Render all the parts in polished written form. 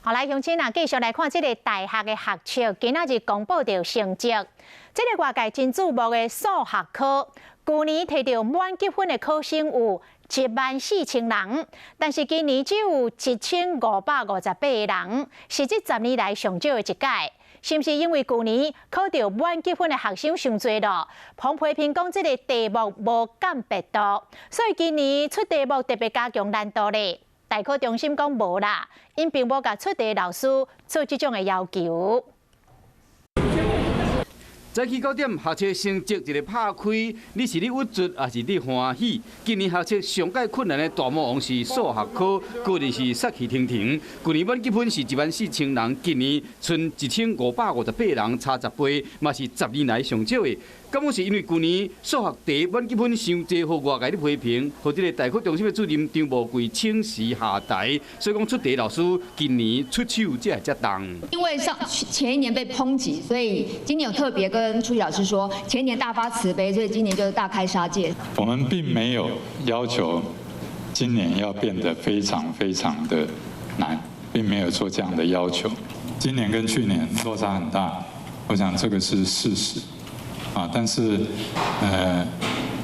好來，鄉親啊，繼續來看這个大學的學測，今仔日公布著成績。這个外界真矚目的數學科，舊年提著滿級分的考生有14,000人，但是今年只有1558個人，是這10年來上少的一屆。是毋是因為舊年考著滿級分的學生傷濟囉？澎批評講這个題目無鑑別度，所以今年出題目特別加強難度咧。大考中心講無啦，𪜶並無共出題老師做這種的要求。早起9點，學測成績一个拍開，你是咧鬱卒，抑是咧歡喜？今年學測上蓋困難的大魔王是數學科，果然是殺氣騰騰。舊年滿級分是14,000人，今年賰1558人，差10倍，嘛是10年來上少的。敢講是因為舊年數學題滿級分傷濟，予外界咧批評，予這个大考中心的主任張無貴請辭下台，所以講出題老師今年出手才會遮重。因為上前一年被抨擊，所以今年有特別跟出題老師說，前一年大發慈悲，所以今年就是大開殺戒。我們並沒有要求今年要變得非常非常的難，並沒有做這樣的要求。今年跟去年落差很大，我想這個是事實。啊，但是，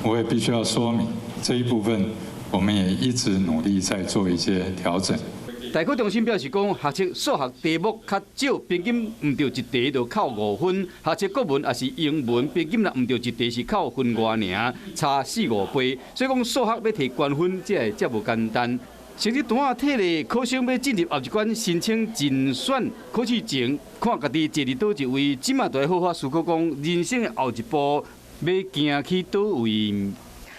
我也必須要說明這一部分，我們也一直努力在做一些調整。大考中心表示講，學測數學題目較少，平均毋著一題就扣5分；學測國文抑是英文，平均若毋著一題是扣分外爾，差四五倍。所以講數學欲提懸分，才會遮無簡單。成績單仔提咧，考生欲進入後一關申請甄選，考試前看家己坐佇佗一位，這馬就愛好好思考講人生的後一步欲行去佗位。